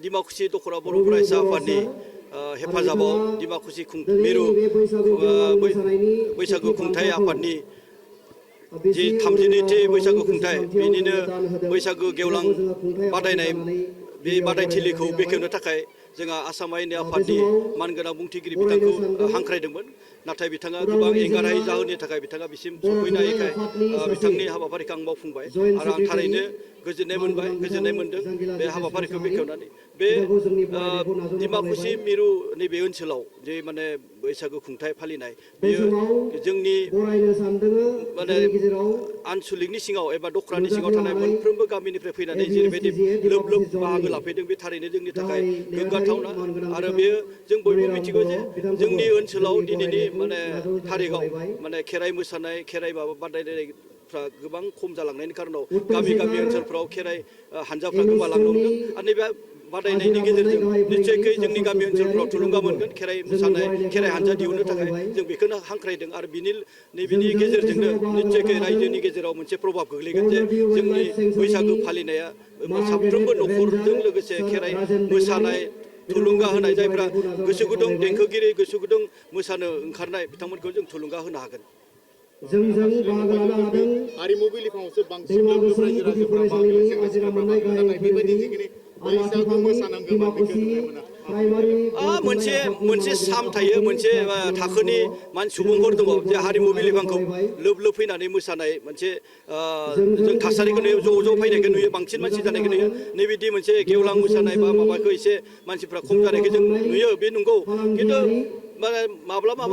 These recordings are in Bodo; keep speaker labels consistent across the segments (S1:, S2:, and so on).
S1: डिमाकुसि दखरा बर' फरायसा आफादनि हेफाजाबाव डिमाकुसि मिरु बैसागु खुंथाय आफादनि जि 32थि बैसागु खुंथाय बेनिनो बैसागु गेवलां बादायनाय बे बादायथिलिखौ बेखेवनो थाखाय जोंहा आसाम आयेननि आफादनि मानगोनां बुंथिगिरि बिथांखौ हांख्रायदोंमोन नाथाय बिथाङा गोबां एंगारहायै जाहोननि थाखाय बिथाङा बिसिम सफैनो हायैखाय बिथांनि हाबाफारिखौ आं मावफुंबाय आरो आं थारैनो गोजोननाय मोनदों बे हाबाफारिखौ बेखेवनानै बे डिमाकुसि मिरु नैबे ओनसोलाव जे माने बैसागु खुंथाय फालिनाय बेयो जोंनि माने आनसलिकनि सिङाव एबा दखरानि सिङाव थानाय मोनफ्रोमबो गामिनिफ्राय फैनानै जेरैबायदि लोब लोब बाहागो लाफैदों बे थारैनो जोंनि थाखाय गोग्गाथावना आरो बेयो जों बयबो मिथिगौ जे जोंनि ओनसोलाव दिनैनि माने थारिखआव माने खेराइ मोसानाय खेराइ माबा बादायलायनायफ्रा गोबां खम जालांनायनि खारनाव गामि गामि ओनसोलफ्राव खेराइ हानजाफ्रा गोमालांनो हमदों आरो नैबे बादायनायनि गेजेरजों निश्चयकै जोंनि गामि ओनसोलफ्राव थुलुंगा मोनगोन खेराइ मोसानाय खेराइ हानजा दिहुननो थाखाय जों बेखौनो हांख्रायदों आरो नैबेनि गेजेरजोंनो निश्चयकै रायजोनि गेजेराव मोनसे प्रभाब गोग्लैगोन जे जोंनि बैसागु फालिनाया साफ्रोमबो न'खरजों लोगोसे खेराइ मोसानाय थुलुंगा होनाय जायफ्रा गोसो गुदुं देंखोगिरि गोसो गुदुं मोसानो ओंखारनाय बिथांमोनखौ जों थुलुंगा होनो हागोन
S2: हारिमु बिलिफाङावसो बांसिन लोब रायजो राजाफ्रा बाहागो सेंग्रा सिख्लाफ्रा बाहागो नाथाय बेबायदि जिखिनि बैसागु मोसानांगौमोन बेखौ नुनो मोना
S1: मोनसे साम थायो मोनसे थाखोनि सुबुंफोर दङ जे हारिमु बिलिफांखौ लोब लोब फैनानै मोसानाय मोनसे जों थासारिखौ नुयो ज' ज' फैनायखौ नुयो बांसिन मानसि जानायखौ नुयो नैबिदि मोनसे गेवलां मोसानाय बा माबाखौ एसे मानसिफ्रा खम जानायखौ जों नुयो बे नंगौ खिन्थु माब्लाबा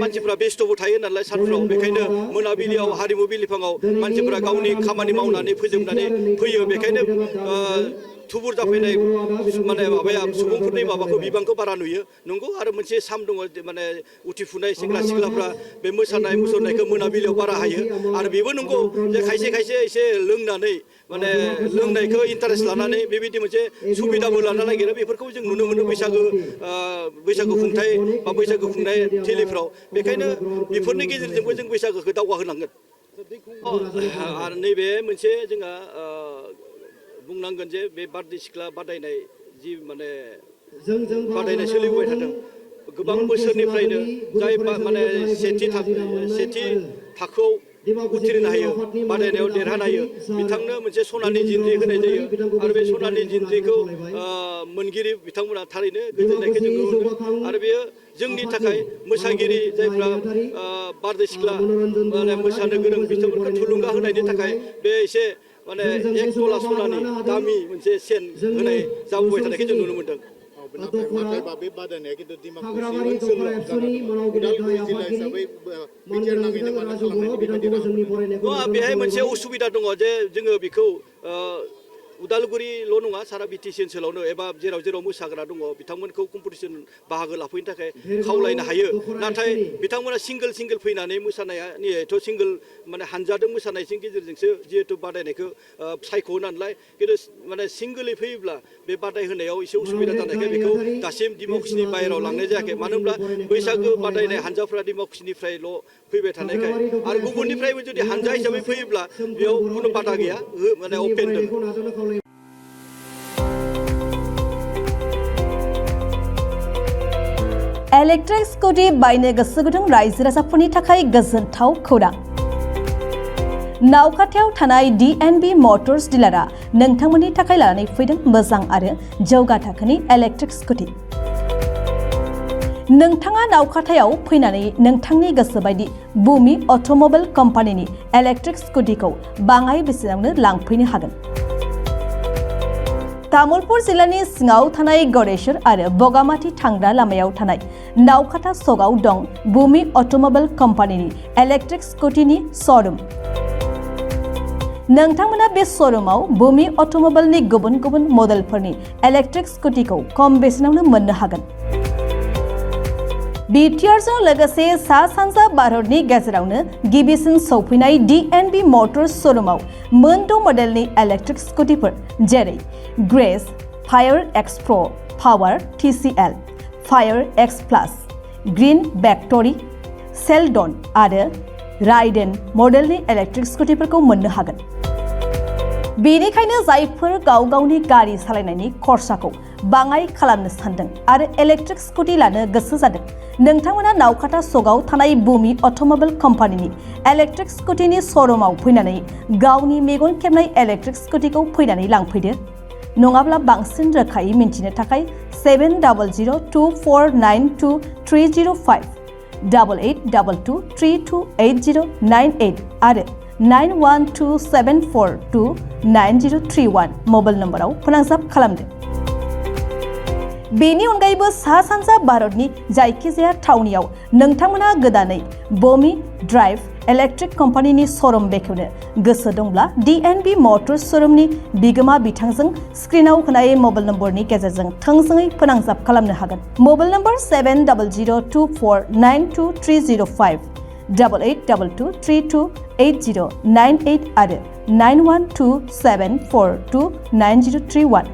S1: मानसिफ्रा बेस्थ'बो थायो नालाय सानफ्राव बेखायनो मोनाबिलियाव हारिमु बिलिफाङाव मानसिफ्रा गावनि खामानि मावनानै फोजोबनानै फैयो बेखायनो थुबुर जाफैनाय माने माबाया सुबुंफोरनि माबाखौ बिबांखौ बारा नुयो नंगौ आरो मोनसे साम दङ माने उथिफुनाय सेंग्रा सिख्लाफ्रा बे मोसानाय मुसुरनायखौ मोनाबिलियाव बारा हायो आरो बेबो नंगौ जे खायसे एसे लोंनानै माने लोंनायखौ इन्टारेस्ट लानानै बेबायदि मोनसे सुबिदाबो लानो नागिरो बेफोरखौ जों नुनो मोनो बैसागु खुंथाय बा बैसागु खुंनाय थिलिफ्राव बेखायनो बेफोरनि गेजेरजोंबो जों बैसागुखौ दावगाहोनांगोन आरो नैबे मोनसे जोंहा बुंनांगोन जे बे बारदै सिख्ला बादायनाय जि माने बादायनाय सोलिबोबाय थादों गोबां बोसोरनिफ्रायनो जाय माने सेथि थाखोआव उथ्रिनो हायो बादायनायाव देरहानो हायो बिथांनो मोनसे सनानि जिन्ज्रि होनाय जायो आरो बे सनानि जिन्ज्रिखौ मोनगिरि बिथांमोना थारैनो गोजोननायखौ जों नुनो मोनो आरो बेयो जोंनि थाखाय मोसागिरि जायफ्रा बारदै सिख्ला माने मोसानो गोरों बिथांमोनखौ थुलुंगा होनायनि थाखाय बे एसे माने 1 तला सनानि दामि मोनसे सेन होनाय जाबोबाय थानायखौ जों नुनो मोनदों
S2: नाथायबा बे बादायनाया खिन्थु डिमाकुसि ओनसोलाव जादों उदालगुरि जिल्ला हिसाबै बिटिआर नाङैनो मानो खालामनायनि बेबायदि राहा
S1: बेहाय मोनसे उसुबिदा दङ जे जोङो बेखौ उदालगुरिल' नङा सारा बिटिसि ओनसोलावनो एबा जेराव मोसाग्रा दङ बिथांमोनखौ कम्पिटिसन बाहागो लाफैनो थाखाय खावलायनो हायो नाथाय बिथांमोना सिंगोल फैनानै मोसानायाथ' सिंगोल माने हानजादों मोसानायनि गेजेरजोंसो जिहेतु बादायनायखौ सायख'यो नालाय खिन्थु माने सिंगोलै फैयोब्ला बे बादायहोनायाव एसे उसुबिदा जानायखाय बेखौ दासिम डिमाकुसिनि बाहेराव लांनाय जायाखै मानो होनब्ला बैसागु बादायनाय हानजाफ्रा डिमाकुसिनिफ्रायल' फैबाय थानायखाय आरो गुबुननिफ्रायबो जुदि हानजा हिसाबै फैयोब्ला बेयाव खुनु बादा गैया माने अपेन दं
S3: इलेक्ट्रिक स्कुटि बायनो गोसो गुदुं रायजो राजाफोरनि थाखाय गोजोनथाव खौरां नावखाथायाव थानाय DNB मटर्स डिलारआ नोंथांमोननि थाखाय लानानै फैदों मोजां आरो जौगा थाखोनि इलेक्ट्रिक स्कुटि नोंथाङा नावखाथायाव फैनानै नोंथांनि गोसो बायदि बुमि अट'मबाइल कम्पानिनि इलेक्ट्रिक स्कुटिखौ बाङाय बेसेनावनो लांफैनो हागोन तामुलपुर जिल्लानि सिङाव थानाय गड़ेश्वर आरो बगामाथि थांग्रा लामायाव थानाय नावखाथा सकआव दं बुमि अट'मबाइल कम्पानिनि इलेक्ट्रिक स्कुटिनि श'रुम नोंथांमोना बे श'रुमाव बुमि अट'मबाइलनि गुबुन गुबुन मडेलफोरनि इलेक्ट्रिक स्कुटिखौ खम बेसेनावनो मोननो हागोन बिटिआरजों लोगोसे सा सानजा भारतनि गेजेरावनो गिबिसिन सौफैनाय DNB मटर्स श'रुमाव मोनद' मडेलनि इलेक्ट्रिक स्कुटिफोर जेरै ग्रेस फायर एक्स प्र पावार TCL फायर एक्स प्लास ग्रीन भेक्टरि सेलडन आरो राइडेन मडेलनि इलेक्ट्रिक स्कुटिफोरखौ मोननो हागोन बेनिखायनो जायफोर गाव गावनि गारि सालायनायनि खरसाखौ बाङाइ खालामनो सानदों आरो इलेक्ट्रिक स्कुटि लानो गोसो जादों नोंथांमोना नावकाटा सकआव थानाय बुमि अट'मबाइल कम्पानिनि इलेक्ट्रिक स्कुटिनि श'रुमाव फैनानै गावनि मेगन खेबनाय इलेक्ट्रिक स्कुटिखौ फैनानै लांफैदो नङाब्ला बांसिन रोखायै मिन्थिनो थाखाय 7002492305 8822328098 आरो 9127429031 मबाइल नम्बराव फोनांजाब खालामदो बेनि अनगायैबो सा सानजा भारतनि जायखिजाया थावनियाव नोंथांमोना गोदानै बमी ड्राइव इलेक्ट्रिक कम्पानिनि श'रुम बेखेवनो गोसो दंब्ला DNB मटर्स श'रुमनि बिगोमा बिथांजों स्क्रिनाव होनाय मबाइल नम्बरनि गेजेरजों थोंजोङै फोनांजाब खालामनो हागोन मबाइल नम्बर 7002249230 8822328098 आरो 9127429031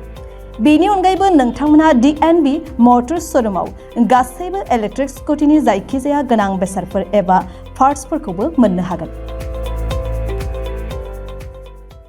S3: बेनि अनगायैबो नोंथांमोनहा DNB मटर्स श'रुमाव गासैबो इलेक्ट्रिक स्कुटिनि जायखिजाया गोनां बेसादफोर एबा पार्ट्सफोरखौबो मोननो हागोन